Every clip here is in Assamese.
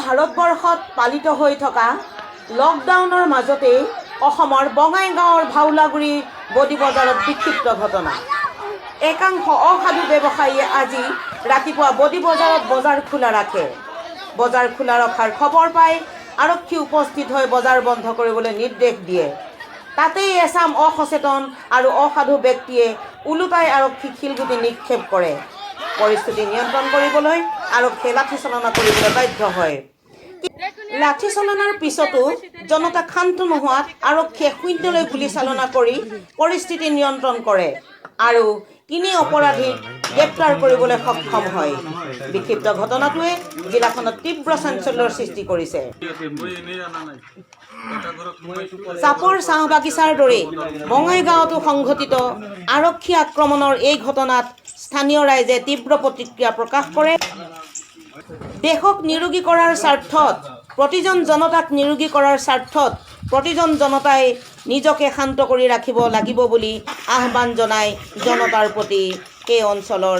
ভাৰতবৰ্ষত পালিত হৈ থকা লকডাউনৰ মাজতেই অসমৰ বঙাইগাঁৱৰ ভাওলাগুৰি বডি বজাৰত বিক্ষিপ্ত ঘটনা। একাংশ অসাধু ব্যৱসায়ীয়ে আজি ৰাতিপুৱা বডি বজাৰত বজাৰ খোলা ৰাখে। বজাৰ খোলা ৰখাৰ খবৰ পাই আৰক্ষী উপস্থিত হৈ বজাৰ বন্ধ কৰিবলৈ নিৰ্দেশ দিয়ে। তাতেই এচাম অসচেতন আৰু অসাধু ব্যক্তিয়ে ওলোটাই আৰক্ষীক শিলগুটি নিক্ষেপ কৰে। পৰিস্থিতি নিয়ন্ত্ৰণ কৰিবলৈ আৰক্ষীয়ে লাঠিচালনা কৰিবলৈ বাধ্য হয়। লাঠিচালনাৰ পিছতো জনতা ক্ষান্ত নোহোৱাত আৰক্ষীয়ে শূন্যলৈ গুলীচালনা কৰি পৰিস্থিতি নিয়ন্ত্ৰণ কৰে আৰু তিনি অপৰাধীক গ্ৰেপ্তাৰ কৰিবলৈ সক্ষম হয়। বিক্ষিপ্ত ঘটনাটোৱে জিলাখনত তীব্ৰ চাঞ্চল্যৰ সৃষ্টি কৰিছে। চাপৰ চাহ বাগিচাৰ দৰেই বঙাইগাঁৱতো সংঘটিত আৰক্ষী আক্ৰমণৰ এই ঘটনাত স্থানীয় ৰাইজে তীব্ৰ প্ৰতিক্ৰিয়া প্ৰকাশ কৰে। দেশক নিৰোগী কৰাৰ স্বাৰ্থত, প্ৰতিজন জনতাক নিৰোগী কৰাৰ স্বাৰ্থত প্ৰতিজন জনতাই নিজকে শান্ত কৰি ৰাখিব লাগিব বুলি আহ্বান জনায় জনতাৰ প্ৰতি এই অঞ্চলৰ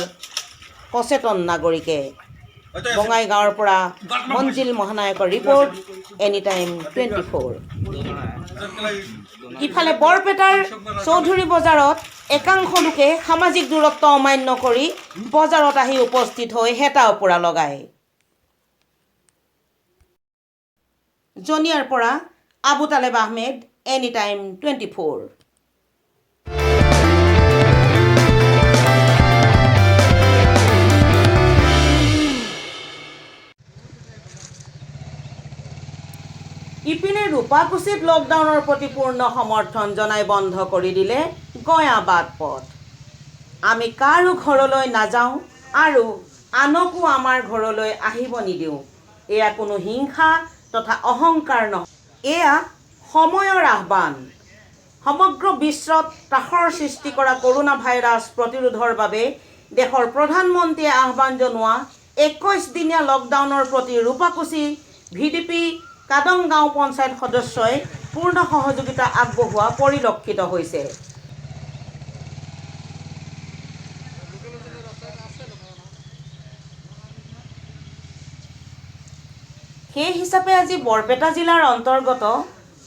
সচেতন নাগৰিকে। বঙাইগাঁৱৰ পৰা মঞ্জিল মহানায়কৰ ৰিপৰ্ট, এনি টাইম 24। ইফালে বৰপেটাৰ চৌধুৰী বজাৰত একাংশ লোকে সামাজিক দূৰত্ব অমান্য কৰি বজাৰত আহি উপস্থিত হৈ হেতা ওপৰা লগায়। জনিয়াৰ পৰা আবু তালেব আহমেদ, এনি টাইম 24। ইপিনে ৰূপাকুছিত লকডাউনৰ প্ৰতি পূৰ্ণ সমৰ্থন জনাই বন্ধ কৰি দিলে গঞা বাট পথ। আমি কাৰো ঘৰলৈ নাযাওঁ আৰু আনকো আমাৰ ঘৰলৈ আহিব নিদিওঁ। এয়া কোনো হিংসা তথা অহংকাৰ নহয়, এয়া সময়ৰ আহ্বান। সমগ্ৰ বিশ্বত ত্ৰাসৰ সৃষ্টি কৰা কৰোণা ভাইৰাছ প্ৰতিৰোধৰ বাবে দেশৰ প্ৰধানমন্ত্ৰীয়ে আহ্বান জনোৱা 21 দিনীয়া লকডাউনৰ প্ৰতি ৰূপাকুছি ভিডিপি কাদং গাঁও পঞ্চায়ত সদস্যই পূৰ্ণ সহযোগিতা আগবঢ়োৱা পৰিলক্ষিত হৈছে। সেই হিচাপে আজি বৰপেটা জিলাৰ অন্তৰ্গত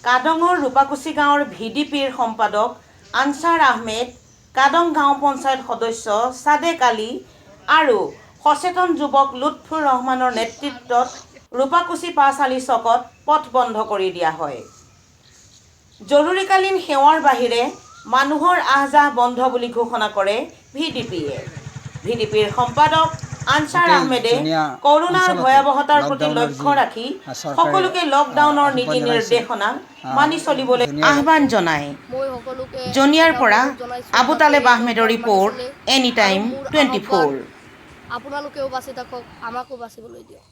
কাদঙৰ ৰূপাকুছি গাঁৱৰ ভিডিপিৰ সম্পাদক আনচাৰ আহমেদ, কাদং গাঁও পঞ্চায়ত সদস্য ছাদেক আলী আৰু সচেতন যুৱক লুৎফুৰ ৰহমানৰ নেতৃত্বত ৰূপাকুছি পাঁচআলি চকত পথ বন্ধ কৰি দিয়া হয়। জৰুৰীকালীন সেৱাৰ বাহিৰে মানুহৰ আহ যাহ বন্ধ বুলি ঘোষণা কৰে ভিডিপিয়ে। ভিডিপিৰ সম্পাদক আনচাৰ গোটেই আহমেদে জনীয়া কৰোণাৰ অঞ্চলতে ভয়াৱহতাৰ প্ৰতি লকডাউনৰ লক্ষ্য যি ৰাখি চৰকাৰে সকলোকে লকডাউনৰ আহ্বান নীতি জনাইছে, নিৰ্দেশনা মানি চলিবলৈ জনীয়া আহ্বান জনায়। মই সকলোকে জনিয়াৰ এটা পৰা অনুৰোধ জনাইছোঁ আবু যাতে তালেব এই আহমেদৰ লকডাউন মানি ৰিপৰ্ট, চলে। এনি টাইম আৰু মোৰ 24। আহ্বান, আপোনালোকেও বাচি থাকক, আমাকো বাচিবলৈ দিয়ক।